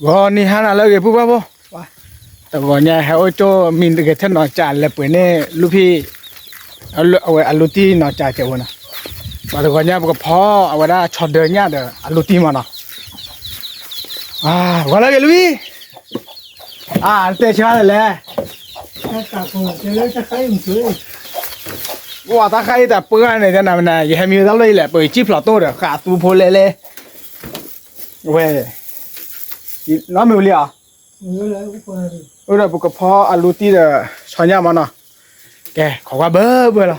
ဂီၤနံၤဟါနၤလၢအဂ့ၤ ပုၢ်ဝဲၢ်ဖိ, တဂီၤညါဟဲအိၣ်ကၠိမံၤတဂဲၤထဲနီၢ်ကၠး လဲၤပှ့ၤန့ၢ်လူဖံ အဝဲအလူတံၢ်နီၢ်ကၠးကဲးဝဲနီၤ, ပှၤတဂီၤညါပကဖီအဝဲဒၣ်ဆီဒၢညၣ်ဒီးအလူတံၢ်မးနီၤ, ဂီၤလၢအဂ့ၤလူဖံ, အတဲဆါလဲၣ်လဲၣ် ဝဲတၢ်ဃါအံၤတၢ်ပှ့ၤန့ၣ် တနၤမနၤ ယဟဲမံဝဲတၢ်လီၢ်အံၤလဲၣ် ပှ့ၤကံၣ်ဖျိးတိၢ်ဒီး ဃးသူဖိလဲၣ်လဲၣ်, ဝဲ, နီၢ်မ့ၢ်ဝံၤလံဧါ, အိၣ်ဒီးပကဖီအလူတံၢ်ဒီး ဆီညၣ်မးနီၤ, ကဲ ခိးကွၢ်ဘၢဘၢလီၤ,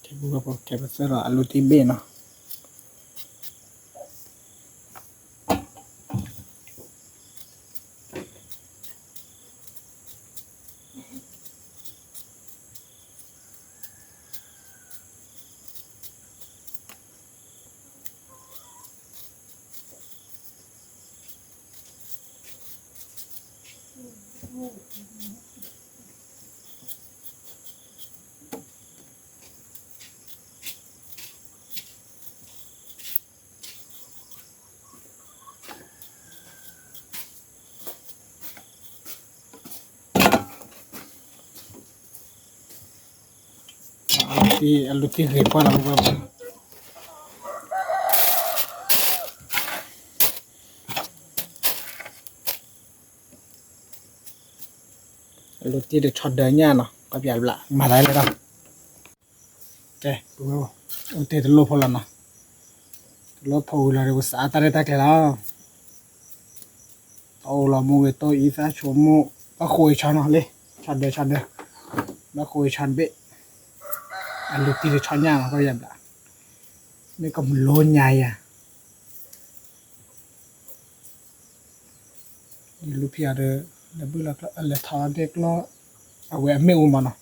ကဲပကသၢလီၤအလူတံၢ်ဘ့ၣ်နီၤ အလူတံၢ်ဂ့ၤပှၢ်လီၤ, အလူတံၢ်ဒီးဆီဒၢညၣ်နီၤ ကီၢ်ပယၣ်တဘျး မၤသးလဲၣ်ဒီး, ကဲ, အိၣ်တ့ၢ်တလိၣ်ဖိလီၤနီၤ, တလိၣ်ဖိဝံၤလီၤဒီး ပစးအါတၢ်ရဲၣ်တၢ်ကျဲၤလီၤ, တအိၣ်လီၤ မူဂ့ၤတိၢ်အံသၣ်ဆိကမိၣ်, ဘၣ်ဃိးအံၤဆီနီၤလံ, ဆီဒၢဆီဒၢ, ဘၣ်ဃိးအံၤဆီတဘ့ၣ်, အလူတံၢ်ဒီးဆီညၣ်နီၤ ကီၢ်ပယၣ်တဘျး, မ့ၢ်ကမလိညါယၤ ယလူဖံအီၤဒီး လဲၤဘုၣ်လီၤကျီၢ် လဲၤထီၣ်လီၤဒ့ကျီၢ် အဝဲအမ့ၣ်အူမးနီၤ,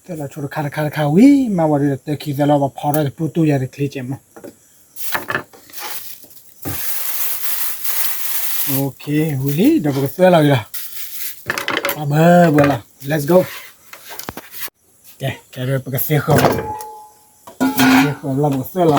သၢလီၤဆိတခါတခါတခါဝံၤ မၤဝဲဒီးတၢ်ခံသၢလီၤ ပဖီထီၣ်တပူၤတူၢ်ယၤတချ့ကဲမး, ဝံၤလံ ဒီးပကသၢလီၤဂ့ၤလီၤ, ဘၢဘၢလီၤ let's go, ကဲ ကဲဒီးပကသ့ဃၢၤ, သ့ဃၢၤလီၤပကသၢလီၤလီၤ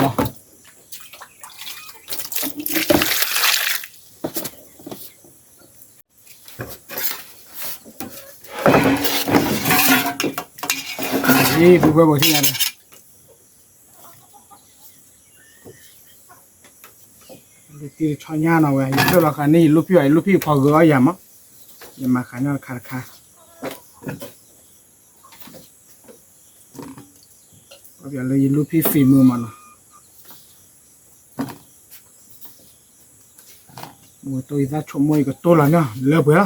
ယံၤ ပူၤဘၢဘိးထံၣ်ညါန့ၣ်, လူတံၢ်တဆီညါနီၤဝဲ ယသၢလီၤဃာ်န့ၢ်ယလူဖံအီၤ ယလူဖံဖီဂၢၤအီၣ်ယၤမး, ယမၤဃာ်ညီတခါတခါ လၢယလူဖံသ့မုာ်မးနီၤ, မူတိၢ်ယသၣ်ဆိကမိၣ် ယကတိၢ်လီၤညီ လၢပှဲၤ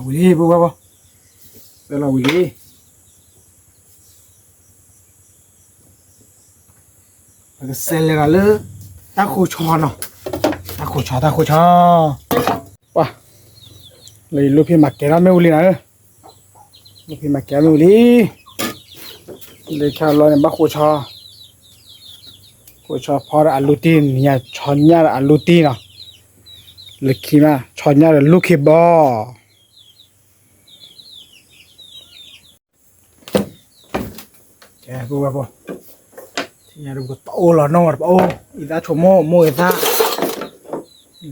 လီၤ ဝံၤလံ ပဝဲဘီ, သၢလီၤဝံၤလံ, ပကစဲးလဲၤဒီးလၢ တၢ်ဃိးဆီနီၤ, တၢ်ဃိးဆီ တၢ်ဃိးဆီ, ပှၤ, လၢယလူဖံမၤကဲထီၣ်မ့ၣ်အူလံနီၤဧၢ, လူဖံမၤကဲထီၣ်မ့ၣ်အူလံ, လၢခါလီၤန့ၣ် ဘၣ်ဃိးဆီ, ဃိးဆီဖီဒီးအလူတံၢ် နံၤညါဆီညၣ်ဒီးအလူတံၢ်နီၤ, လၢခံမး ဆီညၣ်ဒီးလူၢ်ခ့ဘီ ကဲ ပဝဲပှၤ, ထံၣ်ညါဒီးပကတအိၣ်လီၤနီၢ်ဝဲတပအိၣ်, အံသၣ်ဆိကမိၣ် မိၢ်အံသၣ်,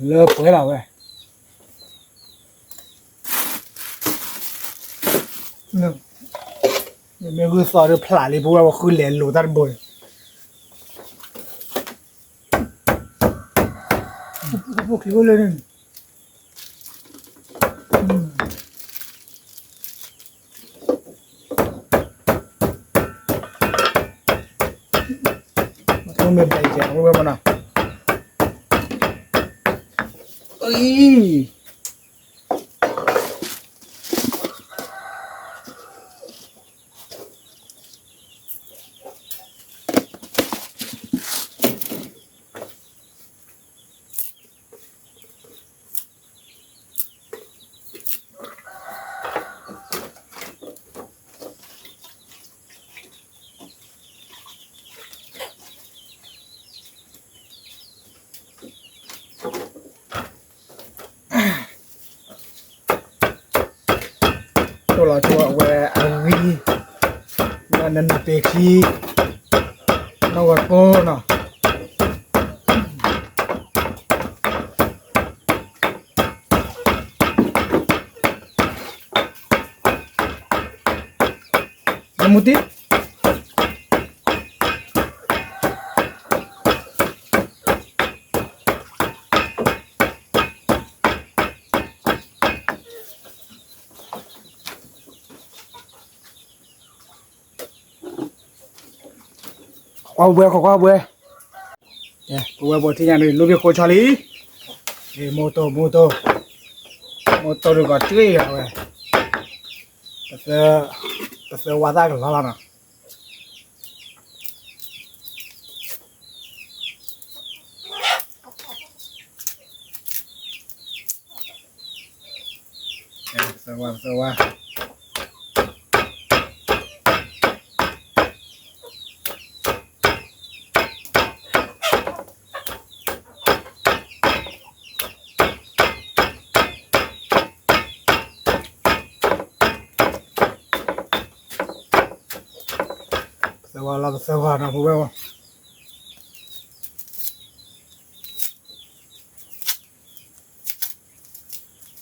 လၢပှဲၤလီၤဝဲ, မ့ၢ်ဂုၢ်သီဒီးဖျးလံ ပဝဲပှၤဃုလဲၤလိာ်တၢ်တဘိန့ၣ် ဖိၣ်ချံအိၣ်လၢန့ၣ်, မ့ၢ်ဘဲကဲ ဝဲမနီၤ, အံၤ တိၢ်လီၤဆိအဝဲအဂံၢ်, နနၢ်ပ့ၤခံ, နီၢ်ဝဲကိနီၤ, နမူတံၢ် ကွၢ်ဘှဲ ကွၢ်ကွၢ်ဘှဲ, ပဝဲပှၤထံၣ်ညါန့ၣ် လူၤဘၣ်ဃိဆီလံ, မိၢ်တိၢ် မိၢ်တိၢ်, မိၢ်တိၢ်ဒုးကီးတြ့ၣ်ဂၤဝဲ, ပသၢဝါသၣ်ကလီလီၤနီၤ. သၢဝါ သၢဝါ, သၢဝါလီၤ သၢဝါနီၤ ပဝဲ, ပ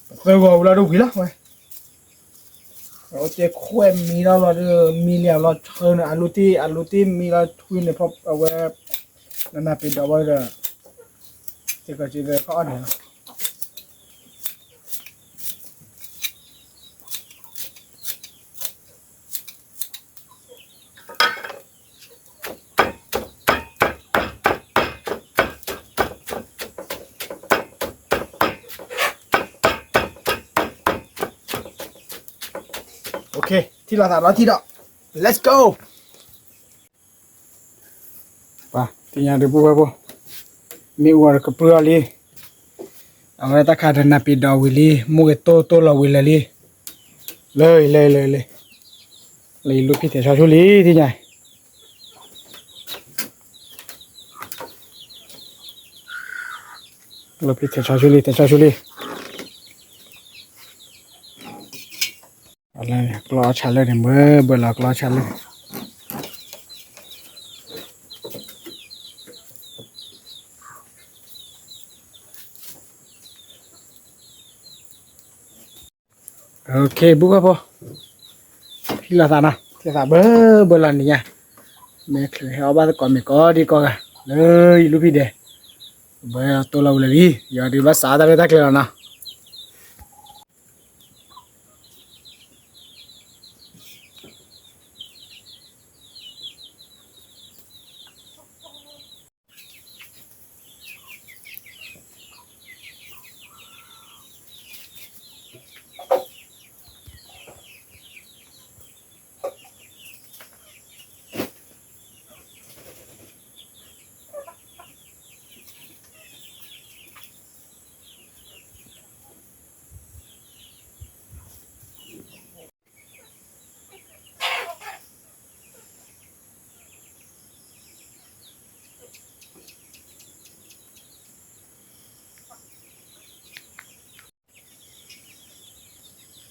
သၢဂီၤဝံၤလီၤဒ်ဝံၤလီၤဝဲ, အဝဲတဲခွဲးမံလီၤလီၤဒီး မံလံလီၤဆၢန့ၣ် အလူတ့ၢ် အလူတ့ၢ်မံလီၤထွံန့ၣ် ဖဲအဝဲ နနၢ်ပ့ၤဒီးဝဲဒီး စ့ၢ်ကီးစ့ၢ်ကီးခီအီၣ်န့ၣ်လီၤ. ထံၣ်လိာ်သးဒီးထံၣ်ဒီး let's go. ပှၤသ့ၣ်ညါဒုး ပုၢ်ဝဲၢ်ဖိ, မ့ၣ်အူအီၤကပြုၢ်အီၤလံ, အဝဲတၢ်ခါတနၢ်ပ့ၤဒီးဝံၤလံ မိၢ်ဂ့ၤတိၢ်တိၢ်လီၤဝံၤလၢာ်လံ, လၢအံၤ လၢအံၤ လၢအံၤ လၢအံၤ လူၤဖံးထဲးဆီဆူလံ သ့ၣ်ညါ လူၤဖံးထဲးဆီဆူလံ ထဲးဆီဆူလံ, ကျီၢ်အီၣ်ဆါလၢာ်န့ၣ် ဘၢဘၢလီၤကျီၢ်အီၣ်ဆါလၢာ်န့ၣ် ပုၢ်ဝဲၢ်ဖိ, ထံၣ်လိာ်သးနီၤ ထံၣ်လိာ်သးဘၢဘၢလီၤန့ၣ်ညါ, မ့ၢ်ချုးဟဲအီၣ်ဘၣ်သကိးမ့ၢ်ကိးဒံကိးဂၤ လၢယလူၤဖံးဒဲး, ဘၢတိၢ်လီၤဝံၤလၢာ်လံ ယွၤဒုးဘၣ်စးတၢ်ရဲၣ်တၢ်ကျဲၤလီၤနီၤ.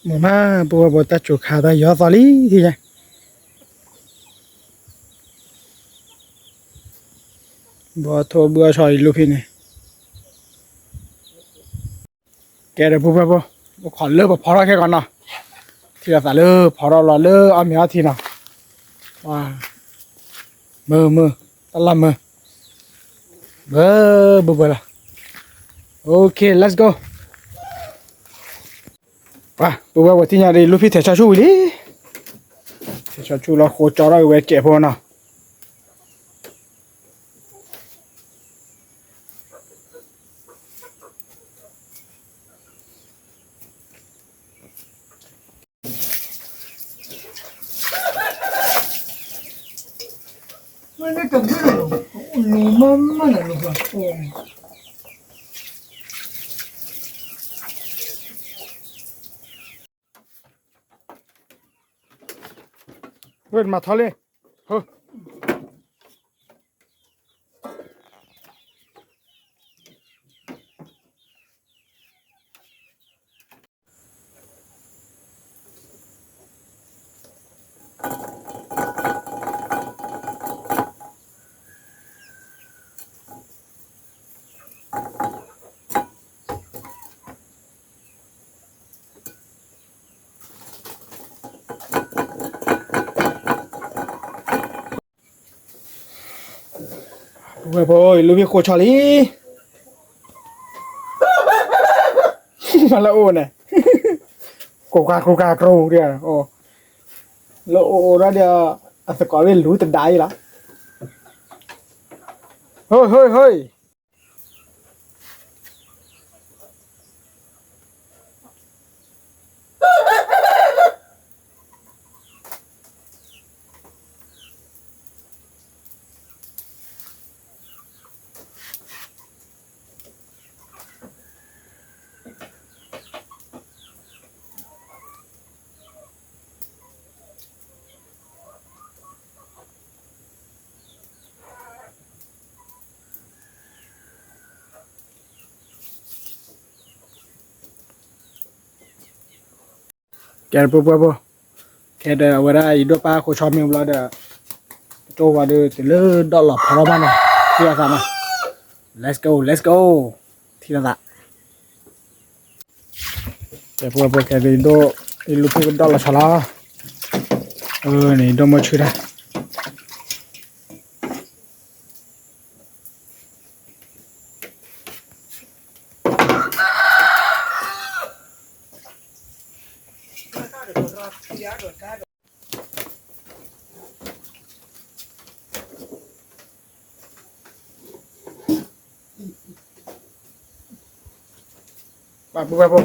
မုာ်မး ပုၢ်ဝဲၢ်ဖိ တၢ်စူၤခါတၢ်ယီၤသီလံ ထံၣ်ညါ, ဘီထိဘုအီၣ်ဆီအံၤလူၤဖံးန့ၣ်, ကဲဒီးပုၢ်ဝဲၢ်ဖိ, အိၣ်ခိးလၢပဖီထီၣ်ခဲကီးနီၤ, ထံၣ်လိာ်သးလၢဖီထီၣ်လီၤလၢအီၣ်မ့ၤအီထံနီၤ, မုာ်မုာ်, တၢ်လီၢ်မုာ်, ဘၢဘၢဘၢလီၤ, OK let's go. ပှၤ ပုၢ်ဝဲၢ်ဖိ ထံၣ်ညါဒီး လူၤဖံးထဲးဆီဆူဝံၤလံ, ထဲးဆီဆူလီၤဃိကၠီထီၣ်က့ၤဝဲကဲးဖိနီၤ. မ့ၢ်မ့ၢ်လၢလီၤဘၣ်, ဝဲမၤထီလံ, ဟၢ ဝဲဖိ လူၤဖံးဃိဆီလံ, မၤလၢအိၣ်န့ၣ်, ကိးခါကိးခါကြိးဒီး, လၢအိၣ်အိၣ်ဒၣ်ဒီး, အသကိးဝဲလူၤတဒါအံၤလီၤ, ဟိဟိဟိ ကဲ ပှၤပှၤဖိ, ခဲဒီးအဝဲဒၣ်ယဒိၣ်ပၢ်ဃိဆီမ့ၢ်ဘျီဒီး, ကတိၤဝဲဒီး တုၤလၢဒီးလီၤဖီထီၣ်ဘၣ်န့ၣ်, ထံၣ်လိာ်သးနီၤ, let's go let's go, ထံၣ်လိာ်သး, ကဲ ပှၤပှၤဖိ ခဲဒီး ယဒိၣ်, ယလူၤဖံးကဒီးလီၤဆီလီၤ, အန့ၣ် ယဒိၣ်မုၢ်ဆူၣ်တၢ် ပှၤပှၤဖိ,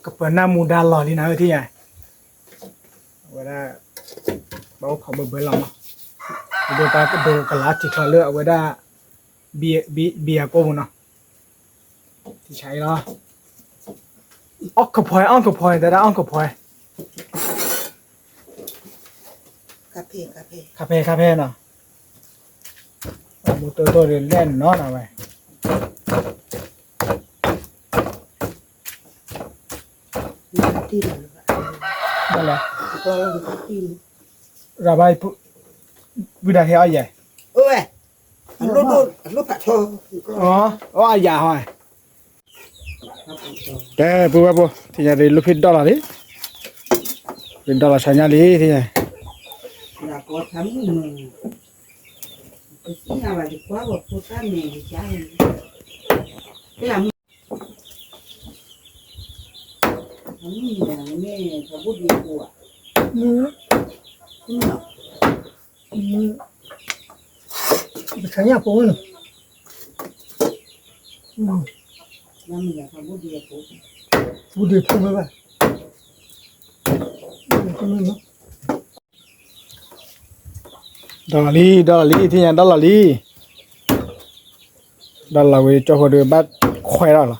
ကပၢၤနၢ်မူဒါလီၤလံနၤဧၢ ထံၣ်ညါ, အဝဲဒၣ်, ဘၣ်အိၣ်ခိးဘၢဘၢလီၤမး, ဒိးပာ်ကဒိးကလၤထံချီလၢအဝဲဒၣ်, ဘံယၤကိာ်ပူၤနီၤ, ထံဆါအံၤလီၤ, အီၣ်ကဖီ အီၣ်ကဖီ တဒၣ်အီၣ်ကဖီ ခါဖဲ ခါဖဲနီၤ, မူတၢ်တၢ်ဒီးလဲၣ်နီၤနဝဲ, ဘၣ်လဲၣ်, ရဘၣ်, ဝံဒၣ်ဟဲအီၣ်ယဲၢ်, အီၣ်အယၤဟီ, ကဲ ပှၤပှၤဖိ ထံၣ်ညါဒီး လူၤဖံးဒီလီၤလံ, ဖံးဒီလီၤဆီညါလံ ထံၣ်ညါ, ပဆါညါဖိဝဲနီၤ, ဘူးဒံးဖိဝဲဘၣ်, ဒီလီၤလံ ဒီလီၤလံ ထံၣ်ညါဒီလီၤလံ, ဒီလီၤဝံၤ ကၠီဖိဒီးဘၣ်ခွဲးထီၣ်လီၤ.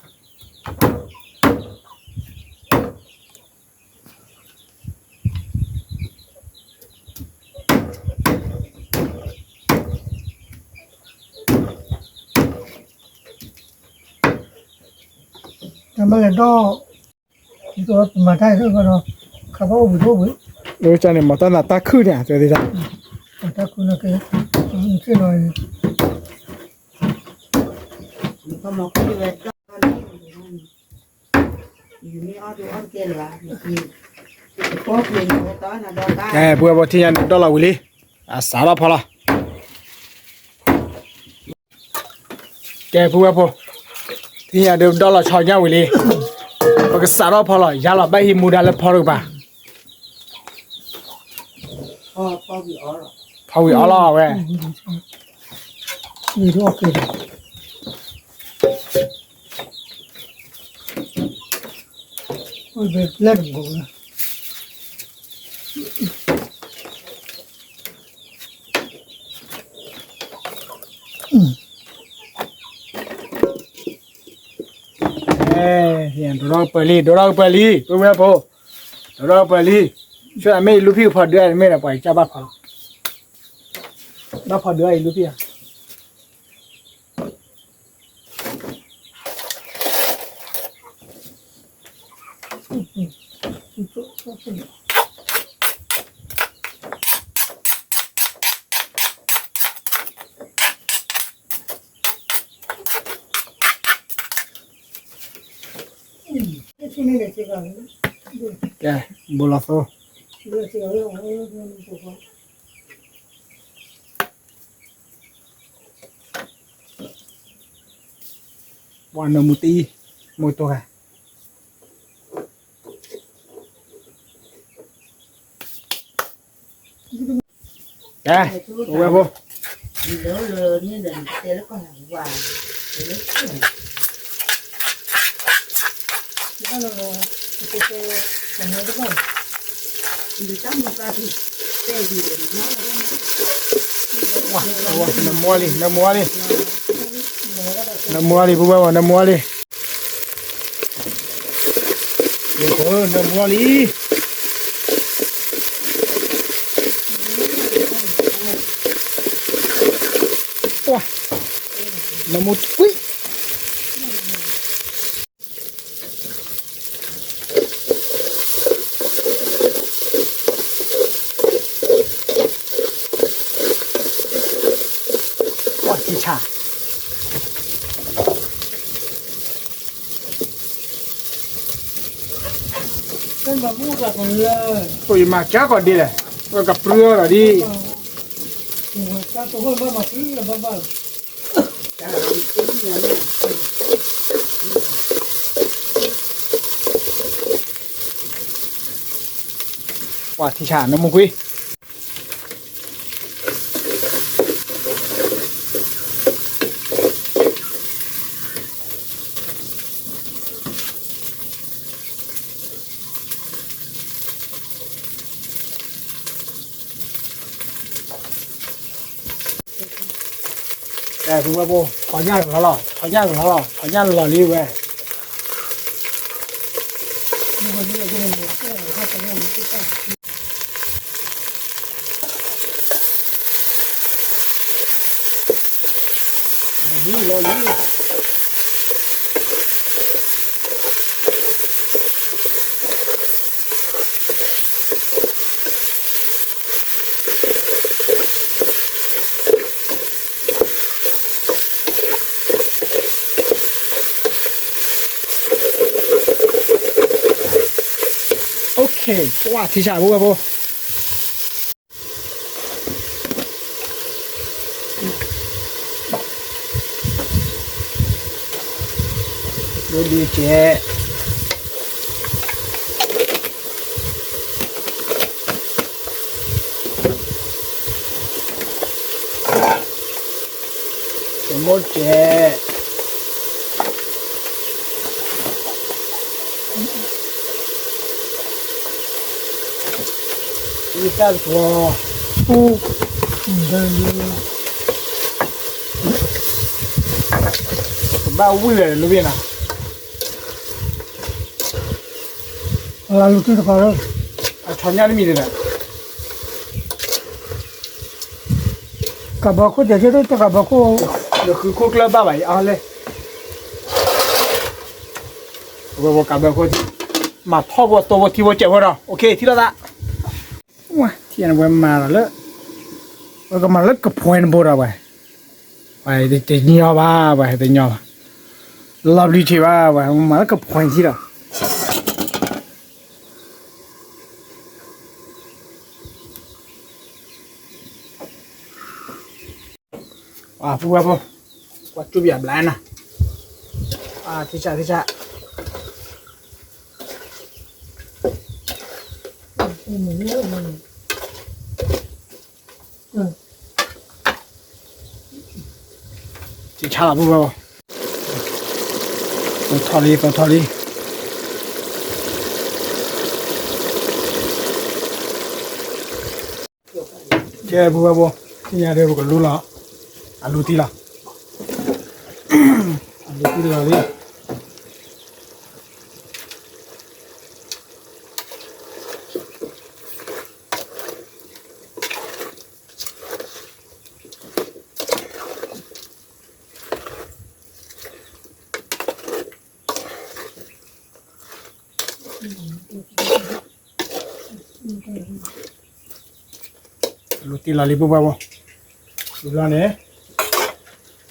တၢ်မၤလဲၤဒီး, မၤတၢ်အံၤဒီး, ခးဘၣ်အိၣ်ဘှံးအိၣ်ဘှံး, လၢကန့ၣ် မၤတၢ်နးတၢ်ခုၣ်န့ၣ် တဲသ့ၣ်တၢ်, မၤတၢ်ခုၣ်န့ၣ်ကဲ, သ့ၣ်နီၤ, ကဲ ပုၢ်ဝဲၢ်ဖိ ထံၣ်ညါန့ၣ် ဒီလီၤဝံၤလံ, အစးထီၣ်ဖီလီၤ. ကဲ ပုၢ်ဝဲၢ်ဖိ, ထံၣ်ညါဒီး ဒီလီၤဆီညါဝံၤလံ, ပကစးထီၣ်ဖီလီၤ. ယါလီၤဘၣ်ဟံးမူဒါလၢဖီတကပၤ, ဖီဝံၤအီလီၤဝဲ. လၢတမုၢ် ဒိၣ်ထီၣ်ကပၢၤလံ ဒိၣ်ထီၣ်ကပၢၤလံ ပုၢ်ဝဲၢ်ဖိ, ဒိၣ်ထီၣ်ကပၢၤလံ, ဆိအမ့ၢ်ယလူၢ်ဖံးကဖီဒုးအါတမ့ၢ်ဒီး ပှၤကစၢ်ဘၣ်ဖီလီၤ, ဘၣ်ဖီဒုးအါအံၤလူၢ်ဖံးဧါ. ကဲ, ဘိလီၤသိ, ပှၤနၢမူတအံၤ, မူတိၢ်ဂၤ ကဲ, ဝဲဖိ, နၢမူလံ နၢမူလံ, နၢမူလံ ပုၢ်ဝဲၢ်ဖိ, နၢမူလံ, နၢမူလံ, နၢမူကွံာ် ပှၤထံဆး, ယမၤကၢကီးဒ်လဲၣ်, ဝဲကပြုၢ်အီၤဒီးဒ် ပှၤထံဆး နၢမူကွံာ် ပုၢ်ဝဲၢ်ဖိ, ထီညၣ်လီၤလီၤ, ထီညၣ်လီၤလီၤ, ထီညၣ်လီၤလံဝဲ, လီၤလံ ပှၤထံဆး ပုၢ်ဝဲၢ်ဖိ, ဒိၣ်ဒိၣ်ကဲး ကမိၣ်ကဲး အံသၣ်တြီၤ ပူ ကဘၣ်ဝံၣ်ဝဲလၢဘ့ၣ်နၤ လၢလူၤတံၢ်တကီးလၢ အထီညၣ်တမံၤဒ်လဲၣ် ကးဘီခိၣ် တဲတဲတကးဘီခိၣ် ဒီးဃုခိၣ်ကျၢၢ်ဘၣ်ဘၣ်အံၤအါလဲၣ် ဝဲကးဘီခိၣ် မၤထီၣ်ဖိတိဖိထံဖိကဲးဖိဒီး okay ထံၣ်လိာ်သး ဝဲထံၣ်န့ၣ်ဝဲမၤဒီးလၢ ဝဲကမၤလၢကဖှဲနဘိဒီးဝဲ ဝဲတညီဘၣ် ဝဲတညီဘၣ် လီၤဘျီထံးဘၣ် ဝဲမၤလၢကဖှဲထံဒီး ပှၤပုၢ်ဝဲၢ်ဖိ ကွၢ်ကၠူၣ်ပယီၤဘျါနၤ ထံဆး ထံဆး ထံဆးလီၤပုၢ်ဝဲၢ်ဖိ သီထီၣ်လံ သီထီၣ်လံ ကဲပုၢ်ဝဲၢ်ဖိ သ့ၣ်ညါဒ်ပကလူလီၤ အလူတံၢ်လီၤ အလူတံၢ်လီၤလံ ကဲ လူၤတံၢ်လီၤလံ ပုၢ်ဝဲၢ်ဖိ, ဝံၤလီၤန့ၣ်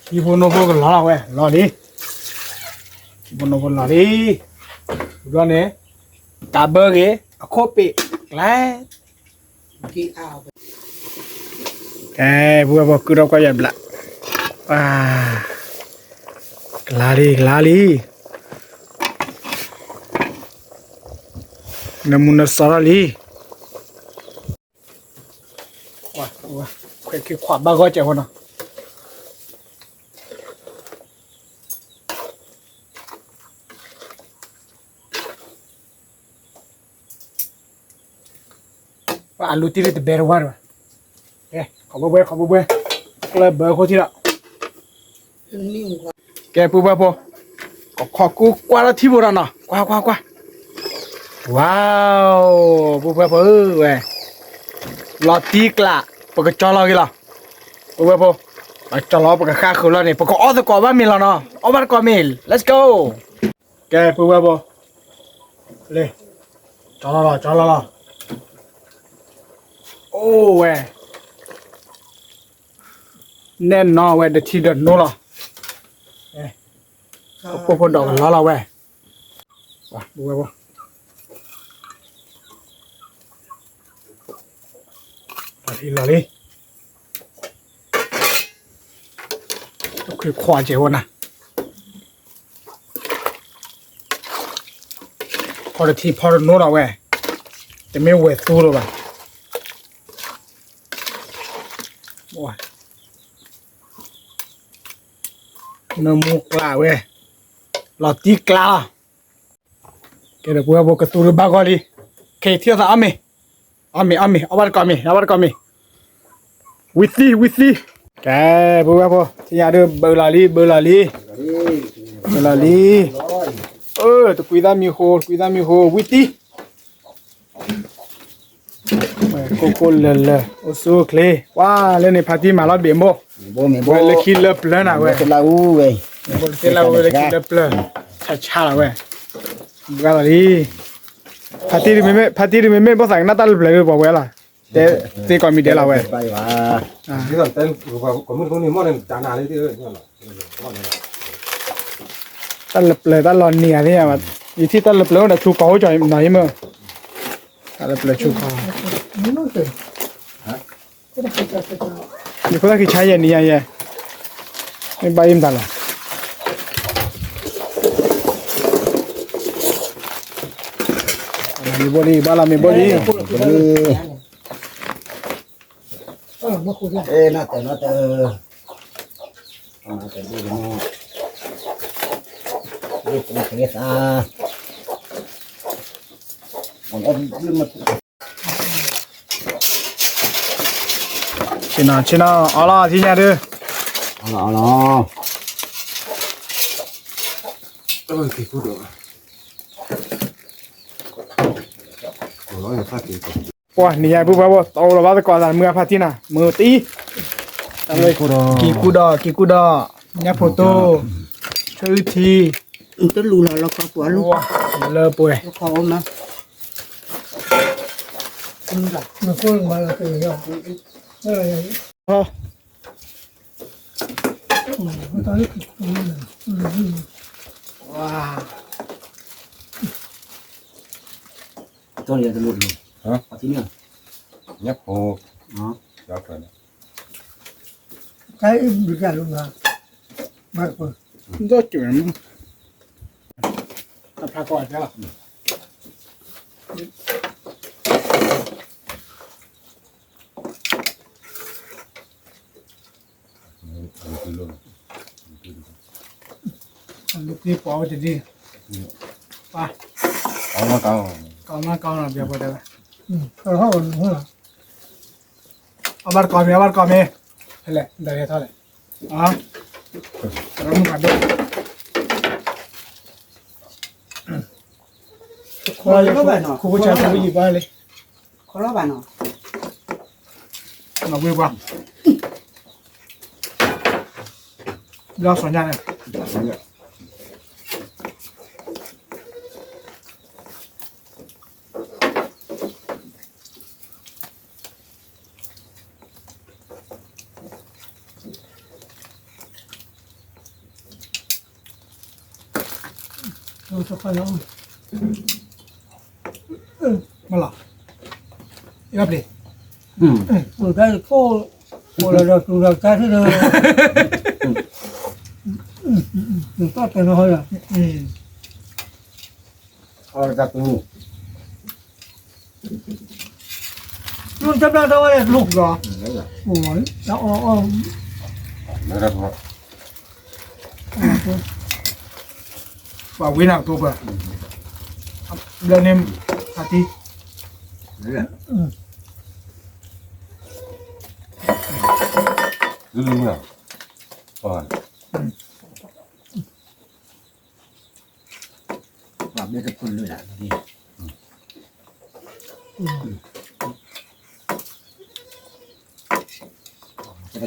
ထံဖိနိဖိကလီၤလီၤဝဲ လီၤလံ, ထံဖိနိဖိလီၤလံ, ဝံၤလီၤန့ၣ် ကးဘၢက့ၤ အခိၣ်ပ့ၤ ကျဲ ကဲ ပုၢ်ဝဲၢ်ဖိ ကုထီၣ်ကွၢ်ယၤဘျး, ကလါလံ ကလါလံ, နမူနစီထီၣ်လံ, ခွဲးခံခွးဘၣ်ဂီၢ်ကဲးဖိနီၤ. ပှၤအလူတံၢ်တဘဲတဝါဒီး, ကဲ ခီဘှဲဘှဲ ခီဘှဲဘှဲ, ကျၢၢ်ဘၢခိၣ်ထံၣ်ဒီး, ကဲ ပုၢ်ဝဲၢ်ဖိ, ကခီကူကွၢ်ထီၣ်ထံဖိဒီးနီၤ, ကွၢ်ကွၢ်ကွၢ်, ဝါ, ပုၢ်ဝဲၢ်ဖိဧၢဝဲ, လီၤတံၢ်ကျး, ပကကၠီလီၤက့ၤလီၤ, ပုၢ်ဝဲၢ်ဖိ, ပကကၠီလီၤ ပကဃၣ်ဃုာ်လီၤန့ၣ် ပကအီၣ်သကိးဘၣ်မ့ၤလီၤနီၤ, အီၣ်ဘၣ်သကိးမ့ၤ, let's go. ကဲ ပုၢ်ဝဲၢ်ဖိ, လ့, ကၠီလီၤလီၤ ကၠီလီၤလီၤ, အိၣ်ဝဲ, နဲၣ်နီၣ်ဝဲ တထံၣ်ဒီးနိလီၤ, ကပိာ်ဖိဒီးကလီလီၤဝဲ, ပုၢ်ဝဲၢ်ဖိ, လီၤလံ လီၤလံ, တခွံခွါကဲးဖိနီၤ, ဖီတထံၣ်ဖီတနိလီၤဝဲ, တမ့ၢ်ဝဲသူလီၤဘၣ်. နမူကျးဝဲ, လီၤတံၢ်ကျးလီၤ. ကဲဒီးပုၢ်ဝဲၢ်ဖိ ကသူတဘၣ်ဂီၢ်လံ, ခဲအံၤထံၣ်အသးအီၣ်မ့ၤ, အီၣ်မ့ၤ အီၣ်မ့ၤ အီၣ်ဘၣ်တကိးမ့ၤ အီၣ်ဘၣ်တကိးမ့ၤ, ဝံသံ ဝံသံ. ကဲ ပုၢ်ဝဲၢ်ဖိ ထံၣ်ညါဒုး ဘၢလီၤလံ ဘၢလီၤလံ, ဘၢလီၤလံ, အၢ တကွံသၣ်မံၤဃိ တကွံသၣ်မံၤဃိ ဝံသံ. ကိၢ်ကိၢ်လၢၤလၢၤ အိၣ်ဆူၣ်အိၣ်ချ့, ပှၤလၢန့ၣ် ဖါတံၢ်မၤလီၤဘ့ၣ်မိၢ်, ဝဲလၢခံလၢပျၢၤနၤဝဲ, ဝဲလၢခံလၢပျၢၤ, ဆါဆါလီၤဝဲ, ဘၣ်လီၤလံ, ဖါတံၢ်တမ့မ့ၢ် ဖါတံၢ်တမ့မ့ၢ် ဘီၣ်သးကနၣ်တၢ်လၢပျၢၤဒုးပှၤဝဲလီၤ, တဲသ့ကိးမံၤဒဲးလီၤဝဲ. တၢ်လၢပျၢၤတၢ်လီၤနံၤဧါသ့ၣ်, ယထံၣ်တၢ်လၢပျၢၤအိၣ်ဒီးဆူကီၢ်အိၣ်ကီးနီၤယမ့ၢ်, တၢ်လၢပျၢၤဆူကီၢ်, ယဖိသၣ်ခံဆါယဲၢ်နံၤယဲၢ်, မ့ၢ်ဘၣ်အံၤမတၤလဲၣ်. မ့ၢ်ဘိလံ ဘၣ်လီၤမ့ၢ်ဘိလံ. ဆ့ၣ်နီၤ ဆ့ၣ်နီၤ အီလီၤ ထံၣ်ညါဒုး, အီလီၤ အီလီၤ. ပှၤနံၤညါပုၢ်ပှၢ်ဖိ တအိၣ်လီၤဘၣ်သကိးသး မုၢ်အဖါတံၢ်နၤ မုၢ်တအံၤ, ကံၢ်ကူဒီး ကံၢ်ကူဒီး ညၣ်ဖိတိၢ် ဆၢအုၣ်ထံ တလူလီၤ လီၤခီပှၤလူ လၢပှဲၤ တၢ်န့ၣ်တလိၣ်တလိၣ်, ဟါ, အသံန့ၣ်, ညၣ်ဖိ, ဟါ, တၢ်အံၤဘျုးကၢ်လိာ်, ဘၣ်ကွၢ်, ဒီးကၠူၣ်န့ၣ်, တၢ်ဖျါကီၢ်အတဲလီၤ. လူၤက့ၤပှၤဝဲတဒ့, ပှၤ, ကီမၤကီနီၤ ပှၤတဲဝဲ, အဘၣ်တကီမ့ၢ် အဘၣ်တကီမ့ၢ်, ဖဲလဲၣ် ဒၣ်လဲၤထီၣ်လဲၣ်, အ, တရမုၢ်ဖးဒိၣ်, ခိၣ်ဖိဆါဖိယံၤဘၣ်လံ. ခီလီၤဘၣ်နီၤ, နီၢ်ဝ့ၢ်ပှၤ, ဘျီစီၤညါန့ၣ်, စီၤညါ, တခါလီၤ, မ့ၢ်လီၤ, ယပျ့ၤ, တၢ်ခိၣ်, အိၣ်လၢဒီးသူဒီးကါထံၣ်ဒီး, တၢ်တဲနီၤဟီယၤ, အီၣ်တၢ်သူ လူတဘျီတဝဲလူကီး, တၢ်အီၣ်အ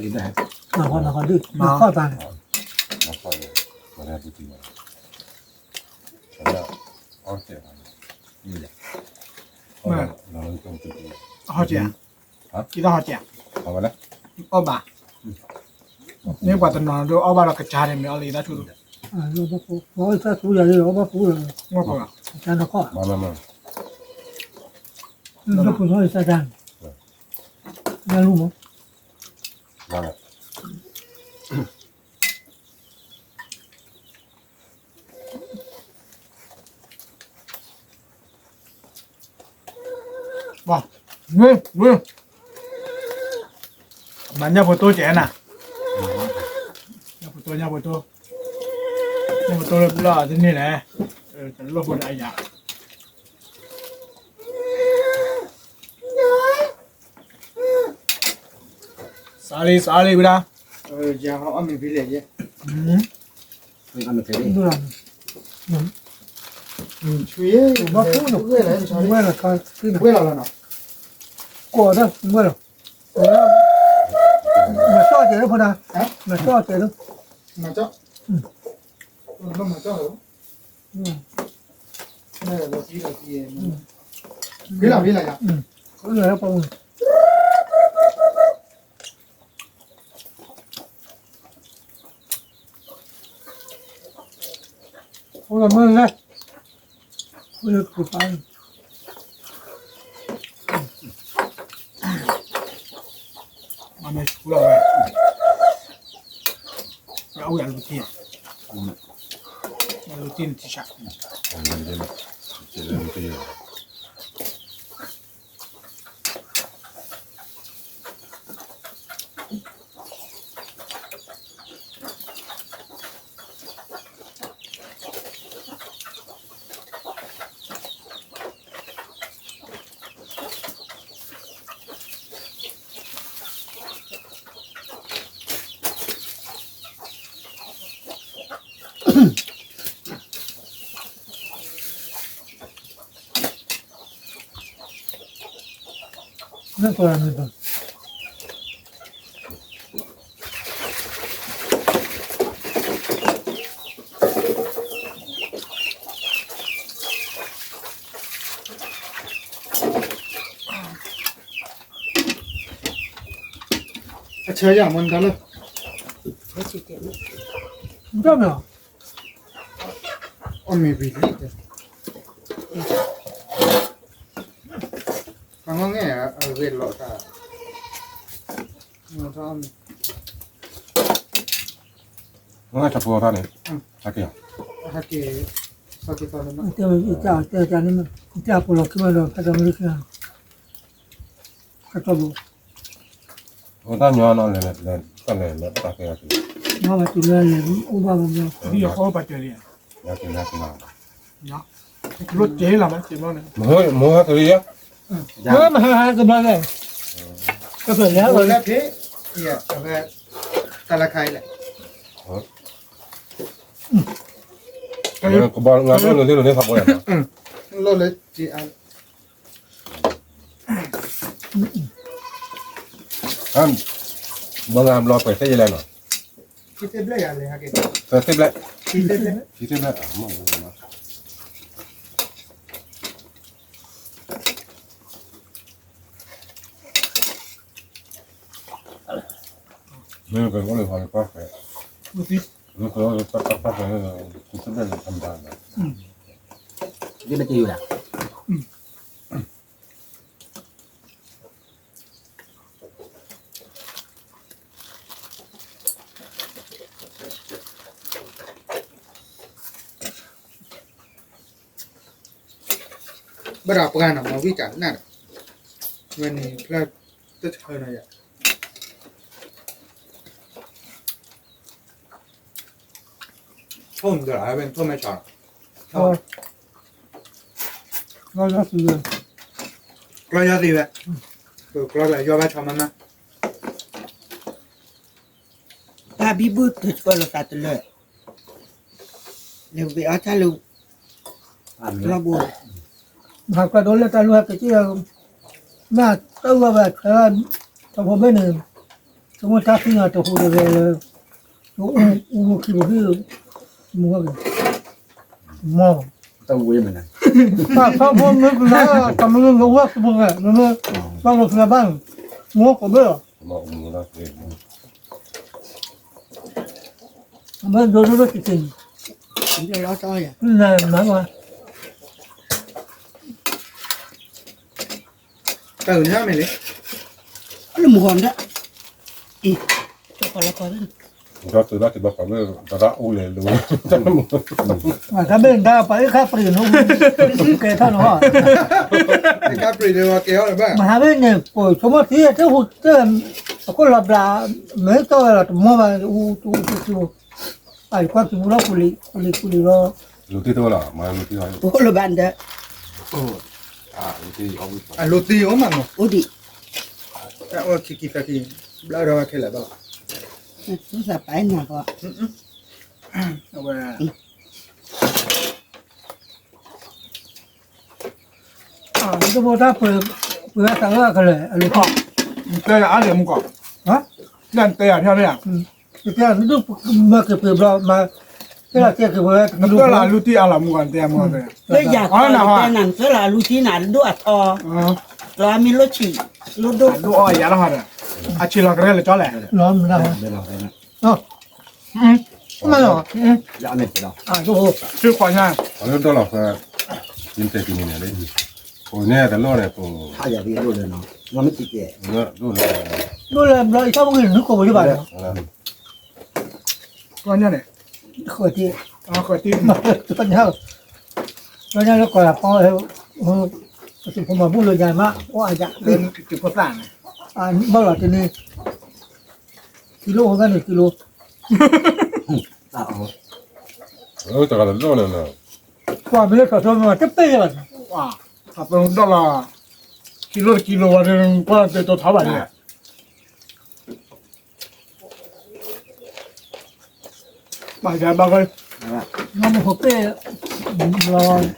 ီၣ်, ပှၤဝံနၤကတိၤပၢၢ်, ဘျၢန့ၣ်, အတံၤ, ပှၤဘဲကပူၤလၢဒၣ်, နခီနခီဒုး, နခီတၢ်န့ၣ်, ဟီၣ်က့ၤ, အီၣ်ဘၣ်, မ့ၢ်ပှၤတနီၤဒိးအီၣ်ဘၣ်ဒီးကစၢ်န့ၣ် မ့ၢ်အီၣ်လၢယတၢ်ဆူၣ်ဒိၣ်, အီၣ်ဘၣ်ပူၤ, လၢပူၤထီၣ်ယသးတၢ်န့ၣ်, နလူမး မၤညၣ်ဖိတိၢ်ကဲနၤ, ညၣ်ဖိတိၢ်, ညၣ်ဖိတိၢ်, ညၣ်ဖိတိၢ်လၢဘျီတန့ၢ်လဲၣ်, တလိၣ်ဖိဒၣ်ယၤ, စးလံ စးလံ ဝဲဒၣ်, ယၤအီၣ်မ့ၤဖဲလဲၣ်ယဲ, ဝဲလီၤလီၤနီၤ, ကိးဒၣ်ဝဲလီၤ, မၤစီၣ်တဲာ်လၢဖိဒၣ်, မၤစီၣ်တဲာ်လၢ, မၤစီၣ်, မၤစီၣ်လီၤ, ဖဲလီၤဖဲလီၤယၤ, လၢပှၤ အိၣ်လၢမုၢ်လဲၢ်, အိၣ်လၢပှၤပၢ်, မ့ၢ်ဆူလီၤဝဲ, အဝဲအလူတံၢ်, အလူတံၢ်န့ၣ်ထံဆး အဆၢယၤမ့ၢ်တၢ်လၢ, မ့ၢ်, အီၣ်မ့ၤဝံၤလံ, ပှၤငီၢ်ငဲၢ်အဂဲၤလီၤတၢ်, မ့ၢ်ထီၣ်အီၣ်မ့ၤ, မ့ၢ်ထီၣ်ဖိထီၣ်န့ၣ်, ဟဲက့ၤ, ဟဲက့ၤ, တဲဝဲ, တဲန့ၣ်, တဲဖိလီၤခံမးဒီး ဖးတီမ့ၢ်ခံဂၤ, ဖးတီဘိ, တၢ်လဲၤလဲၤတၢ်ကဲ, မ့ၢ်ဘၣ်တုၤလၢလဲၤအိၣ်ဘၣ်မ့ၢ်ဘျီ, ဒ်အဃိဘၣ်တဲလံ, လၢက့ၤလၢက့ၤလီၤ, လိၣ်က့ၤလီၤမ့ၢ်က့ၤဘျီန့ၣ်, မ့ၢ်ဟဲက့ၤလံယါ, မ့ၢ်ဟဲက့ၤဘျီလဲၣ်, ကဖျၢၣ်လဲၣ်, တၢ်လၢခါအံၤလဲၣ်, ကဘီငါလိၣ်လၢသ့ၣ်လိၤန့ၣ်သးပှၢ်ယါ, လိၣ်လၢက့ၤအါ ဘၣ်ငါဘျီပှဲၤသ့ၣ်ယလဲၣ်နီၤ, သ့ၣ်ဘျဲၣ်, သ့ၣ်ဘျဲၣ်, သ့ၣ်ဘျဲၣ်, မ့ၢ်ကအိၣ်လၢဟီၣ်လၢပှၢ်ဖဲ, မ့ၢ်ကအိၣ်လၢပှၢ်ဖဲ, သ့ၣ်ဘျဲၣ်လၢထီဒါ, ဒ်ဘၣ်တ့ၢ်ယူၤဒၣ် ဘၣ်ဒီးပှၤနီၤ မၤဝံၣ်တၢ်နၢ်ဒီး ဝဲန့ၣ်ဖျၢၣ်တဆၢနီၤယၤ ထိၣ်မးဒီး အဝဲထိၣ်မဲဆီ ကျီယီသံဝဲ ကျီယီသံဝဲ ကျီလၢယီဘၣ်ဆီမးမး တၢ်ဘံဘူၣ်တဆှၢလီၤသးတလၢာ် လဲၤဝံၤအီၣ်တၢ်လၢ လီၢ်ဘိ ဟးကြၢးဒိလၢတၢ်လူၢ်ဟဲက့ၤက့ၤ မ့ၢ်တၢ်အုၣ်ဘၣ်ဘၣ်ထွဲ ထီဘိဘ့ၣ်န့ၣ် တမ့ၢ်တၢ်သံနီၤတဟူးတဂဲၤလၢ အူခံဘိဘ့ၣ် မူဝဲက့ၤ မ့ၢ် တၢ်ဝဲမနုၤ တၢ်ထီဘိမ့ၢ်ကလါ တၢ်မနုၤလၢဝဲကဘိဂဲၤ မ့မ့ၢ် ဘၣ်လီၤဖျါဘၣ် မ့ၢ်ကဘၣ်လီၤ မ့ၢ်ဒိဒိဒိတက့ၢ်န့ၣ် နမၤဘၣ် တၢ်ဂ့ၢ်န့ၣ်မ့ၢ်လံ လၢမုၢ်ဂီၤမတၤ အံၤ ကၠီကီးလီၤကီး ဒီးတုၤလၢကဘၣ်ကီးလၢ တရၣ်အိၣ်လဲၤလိၤ တၢ်ဘ့ၣ်နတၢ်ပှၤအ့ၣ်ခါပရံးန့ၣ် ကဲထီၣ်န့ၣ် ကဲထီၣ်န့ၣ်ဘၣ် မဟါဘ့ၣ်န့ၣ် ပဆိကမိၣ်ထံတဟူးတ အခိၣ်လီၤဘျး မ့ၢ်တီၢ်ဝဲလီၤတမီၢ်ဘၣ် အူတအူတဆူ အကွၢ်ကံၤမူလီၤ ကူလံ ကူလံ ကူလံလီၤ လူၤတံၢ်တအိၣ်လီၤ မၤလူၤတံၢ်လီၤ အိၣ်လၢဘၣ်ဒီး အလူၤတံၢ်အိၣ်မးနီၤ အိၣ်ဒံး တၢ်အိၣ်ခံကံၤသၢကံၤ ဘျါဒီးဝဲခဲလၢာ်ဘၣ်လီၤ သူၣ်သးပာ်နၤကီး အဝဲ တဘိတၢ်ပှ့ၤ ပှ့ၤဝဲသးလၢအကလဲၤ အလူၤခီၣ် တဲယၤအါလဲၣ်မူကီၢ် တဲယၤဖျါဖျါ တဲယၤဒုးမၤက့ၤပှ့ၤဘျီ မၤ တဲလီၤတဲက့ၤပှ့ၤဝဲ နတဲလီၤအလူၤတံၢ်အါလီၤမူကီၢ် နတဲယၤမူကီၢ် လၢယၤခီတဲနၤ နတဲလီၤအလူၤတံၢ်နၤ ဒိၣ်အထီ လီၤမ့ၢ်လိၣ်ဆံး လိၣ်ဒိၣ် ဒိၣ်အီၣ်ယၤလီၤဟီဒီး အဆံးလီၤကရဲလၢကၠီလဲၣ် လီၤမ့ၢ်လီၤ မ့ၢ်လီၤ သုခွါညါ အလၢဒိၣ်လီၤဃဲ ယတဲက့ၤန့ၣ်လၢ ကိးန့ၢ်တလိၣ်န့ၣ် ကိး ဒိၣ်လဲၣ်ဘျီ ယသးပူၤက့ၤနုာ်ကိးဝဲယဘၣ်ဒီး ခွါညါန့ၣ် ဃတံၢ် ဃတံၢ် ခွါညါ ခွါညါလၢကီၢ်လၤဖီ ပသုးဖိမၤဘူၣ်လၢညါမး အိၣ်အယၤ လၢသုးဖိသၣ်န့ၣ် ဘၣ်လီၤတန့ၢ် ကံလိအိၣ်ဖဲန့ၣ် ကံလိ တဂၤတဒိၣ်န့ၣ် ကွၢ်မ့ၢ်လၢထီၣ်ထီမ့ၢ်တပ့ၢ်လီၤ ထီၣ်ထီဒိၣ်လီၤ ကံလိတကံလိဝဲ ကွၢ်တတိထီဘၣ်န့ၣ် ဘၣ်ယၤဘၣ်ဝဲ နမ့ၢ်ဟိးက့ၣ် ဘျီ တနံၤ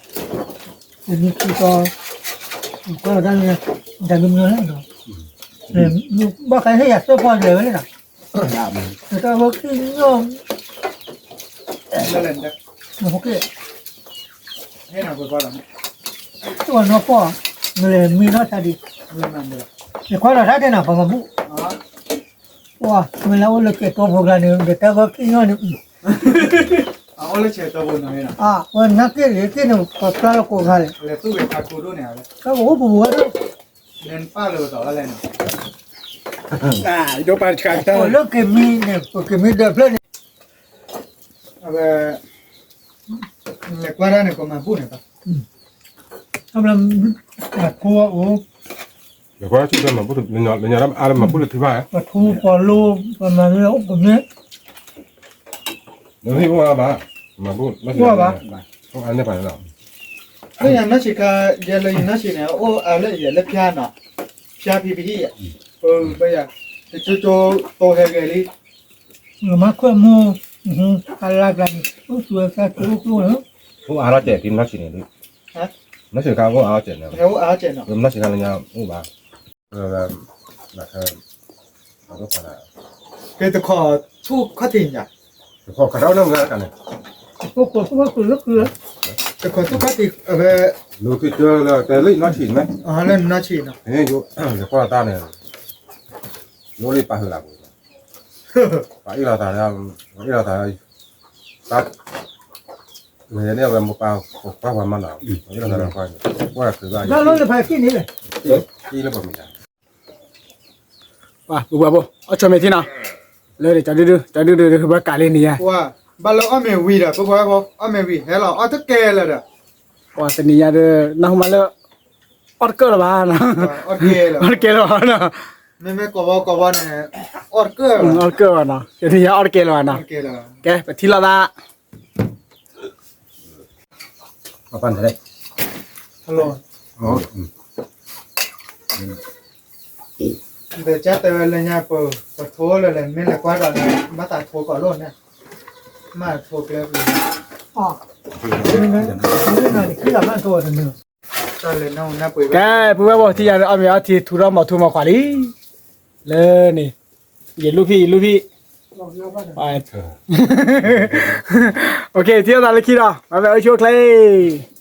ခံသီ ကွၢ်တၢ်န့ၣ် တၢ်မနုၤလဲၣ်နီၤ ဘၣ်ဃးဟ့ၣ်ယၤသၢပီၢ်လဲၤဝဲန့ၣ်နီၤ တၢ်ဝဲခံညီ နဟိးက့ၣ် တဝဲနီၢ်ပီၢ် နလဲၤမံနီၢ်ဆါဒံး ယခွါဒီးတၢ်တဲနၤ ပှၤမၤဘူၣ် ပှၤမ့ၢ်လၢအိၣ်လၢကဲးတီဖိကျါန့ၣ် ဒီးတၢ်ဂီၤခံညီန့ၣ် အဝဲနာ်က့ၢ်န့ၣ် ပှၤဖျါလီၤကိးဂၤလဲၣ် တၢ်ကအိၣ်ပူၤဝဲဒၣ် လၢကမံန့ၣ် ပကမံဒီဖျၢၣ်န့ၣ် အဝဲ လဲၤကွၢ်တၢ်န့ၣ် ပမၤဘူၣ်န့ၣ် အထိအိၣ် လဲၤကွၢ်တၢ်မၤဘူၣ် လၢညါအါလၢမၤဘူၣ်လၢထံဘၣ် ပထူပီၤလိ ပမၤန့ၣ်အိၣ်ပမ့ၢ် လၢဟံၣ်အိၣ်အါဘၣ် မၤဘူၣ် အိၣ်အါဘၣ် အိၣ်အါန့ၣ်ပှၤန့ၣ်လီၤ လၢယနီၢ်ဆံးခါ ယဲလၢယနီၢ်ဆံးန့ၣ် အိၣ်အါလၢယဲလၢဖျါနီၤ ဖျါဖံးပဟံၣ် ပဘၣ်ယၤ တကၠိကၠိတိၤဟဲဂဲၤလံ မၤခွဲးမူ အလါကျါန့ၣ် အိၣ်သူဝဲသၣ်ကၠိအိၣ်ကျိလီၤ အိၣ်အါလီၤစဲး က့ၤနီၢ်ဆံးန့ၣ်ဒုး နီၢ်ဆံးခါအိၣ်အါစဲးန့ၣ် နီၢ်ဆံးခါလၢညါအိၣ်ဘၣ် ကဲတခီထူၣ်ခီၣ်ထံးညါ တခီခီၣ်ထူၣ်ခီၣ်ထံးလၢ တခီထူၣ်ခီၣ်ထံး အဝဲ လူၤက့ၤကၢလၢ တဲလၢနီၢ်ဆံးန့ၣ် လၢနီၢ်ဆံးန့ၣ် ယကွၢ်တၢ်န့ၣ် ယအိၣ်လၢပာ်ဟုးလၢပူၤ ပှၤအ့ၣ်လိာ်သး ပှၤအ့ၣ်လိာ်သး တၢ် မ့ၢ်န့ၣ်ဝဲမိၢ်ပၢ် ပှၤပှၤမၤနီၤ ပှၤကလီလဖဲခံန့ၣ် လၢပှၤမ့ၢ် ပှၤဘၣ်ဘၣ် အီၣ်ဆီၣ်မဲာ်ထံနီၤ လၢဒီး ကၠီဒုဒု ကၠီဒုဒု ဘၣ်ကးလံန့ၣ်ယါ ဘၣ်လၢအီၣ်မ့ၤဝံၤဒီး ပှၤအီၣ်မ့ၤဝံၤ ဟဲလီၤအီၣ်တကဲလၢၤဒီး ပှၤတနံၤညါဒီး နၢ်ဟူမးလၢ အီၣ်တကဲလၢၤဘၣ်နီၤ အီၣ်တကဲလၢၤဘၣ်နီၤ မ့မ့ၢ်ကိးဘီကိးဘီန့ၣ် အီၣ်တကဲလၢၤဘၣ် အီၣ်တကဲလၢၤဘၣ်နီၤ တနံၤညါအီၣ်တကဲလၢၤဘၣ်နီၤ ကဲ ပထံၣ်လိာ်သး Hello. ဒီးကတဲဝဲလၢညါပ ပထိလၢလဲၤ မ့ၢ်လဲၤကွၢ်ဒီးန့ၣ် ဘၣ်သးထိကိးလိာ်န့ၣ် မ့ၢ်ထိကျဲပူၤ ကဲ ပုၢ်ဝဲၢ်ဘီ ထံၣ်ယၤဒီး အီၣ်မ့ၤအီထံ ထူထီၣ်မီၤထူမီၤခွးလံ လၢန့ၣ် ယလူၢ်ဖံး ယလူၢ်ဖံး OK ထံၣ်လိာ်သးလၢခံဒီး ဘၣ်ဘၣ် အိၣ်ဆူၣ်အိၣ်ချ့